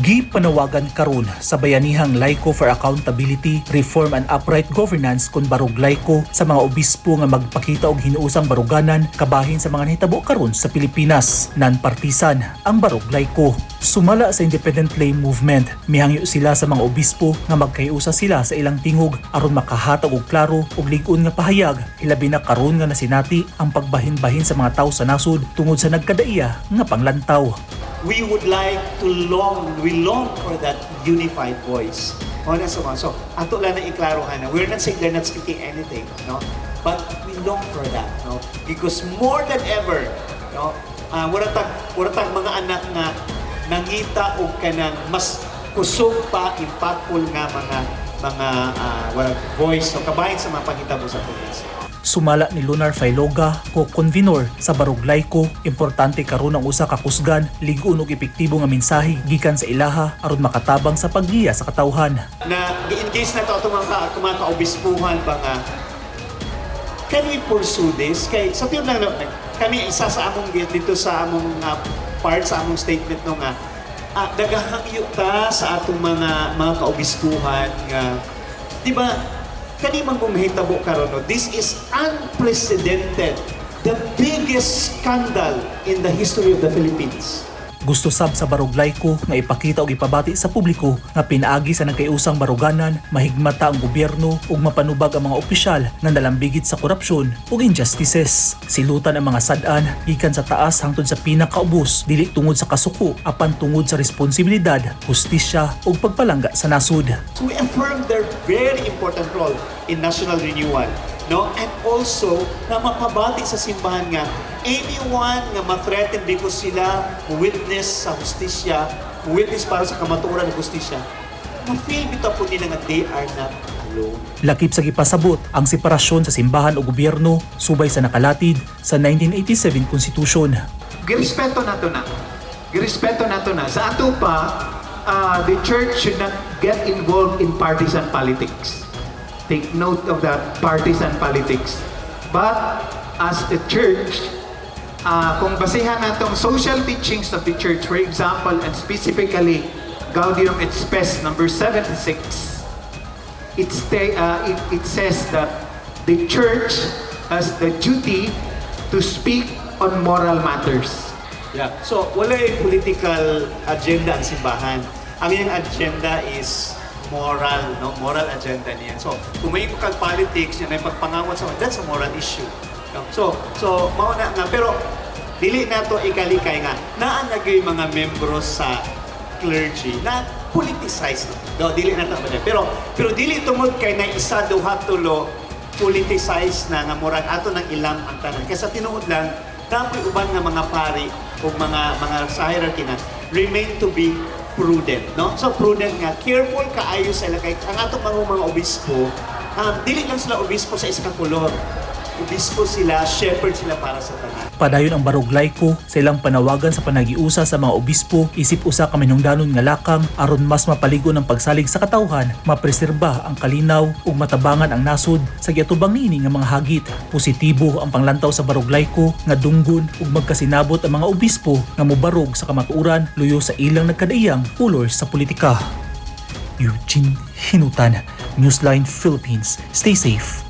Gipanawagan karon sa Bayanihang Laiko for Accountability, Reform and Upright Governance kon Barog Laiko sa mga obispo nga magpakita og hinuusang baruganan kabahin sa mga nahitabo karon sa Pilipinas. Non-partisan ang Barog Laiko. Sumala sa Independent Lay Movement, mihangyo sila sa mga obispo nga magkahiusa sila sa ilang tingog aron makahatag og klaro ug lig-on nga pahayag, hilabi na karon nga nasinati ang pagbahin-bahin sa mga tawo sa nasod tungod sa nagkadaiya nga panglantaw. We would like to long, we long for that unified voice. O na so, ato lang na iklarohan na we're not saying they're not speaking anything, no? But we long for that, no? Because more than ever, no? Wala tag mga anak nga nangita og kanang mas kusog pa, impactful nga mga well, voice, so kabahin sa mga panghitabo sa atong. Sumala ni Lunar Fayloga, co-convenor sa Barog Laiko, importante karon ang usa ka kusgan, lig-on ug epektibo nga mensahe gikan sa ilaha aron makatabang sa paggiya sa katawhan. Na gi-engage na to atong mga kaobispuhan ba nga can we pursue this? Kay sa tiyon lang, no, kami isa sa among dito sa among part sa among statement, no, nga nagahangyo ta sa atong mga kaobispuhan nga, di ba, kani man kung mahitabo karon, no, this is unprecedented, the biggest scandal in the history of the Philippines. Gusto sab sa Barog Laiko nga ipakita og ipabati sa publiko nga pinaagi sa nagkaiusang baruganan, mahigmata ang gobyerno ug mapanubag ang mga opisyal nga nalambigit sa korupsyon ug injustices. Silutan ang mga sad-an gikan sa taas hangtod sa pinakaubos, dili tungod sa kasuko apan tungod sa responsibilidad, hustisya ug pagpalangga sa nasod. So we affirm their very important role in national renewal. No? And also, na mapabati sa simbahan nga anyone nga ma-threaten because sila witness sa hustisya, witness para sa kamatuoran ng hustisya, ma-feel bitaw po nila nga they are not alone. Lakip sa gipasabot ang separasyon sa simbahan o gobyerno subay sa nakalatid sa 1987 Constitution. Girespeto nato na. Girespeto nato na. Sa ato pa, the church should not get involved in partisan politics. Take note of that, partisan politics. But as a church, kung basihan natong social teachings of the church, for example, and specifically Gaudium et Spes number 76, it says that the church has the duty to speak on moral matters. Yeah. So, walay political agenda ang simbahan. Ang iyang agenda is moral, no? Moral agenda niya. So, kung may kag politics, yan ay pagpangawat sa, that's a moral issue. No? So mao na nga, pero dili na to ikalikay nga naa na gyud mga membro sa clergy na politicized. No, dili na to. Pero dili tungod kay na isa, duha, tulo politicize na nga murag ato nang ilam ang tanan. Kaysa tinuod lang, napoy uban nga mga pari o mga sa hierarchy na remain to be prudent, no? So prudent nga, careful kaayo sila kay ang atong mga obispo, dili lang sila obispo sa isa ka kolor. Obispo sila, shepherd sila para sa tanan. Padayon ang Barog Laiko sa ilang panawagan sa panagiusa sa mga obispo isip usa ka minungdanon nga lakang aron mas mapaligon ang pagsalig sa katawhan, mapreserba ang kalinaw ug matabangan ang nasod sa giatubang niini nga mga hagit. Positibo ang panglantaw sa Barog Laiko nga dunggon ug magkasinabot ang mga obispo nga mobarog sa kamatuoran luyo sa ilang nagkadaiyang kolor sa politika. Eugene Hinutan, Newsline Philippines. Stay safe.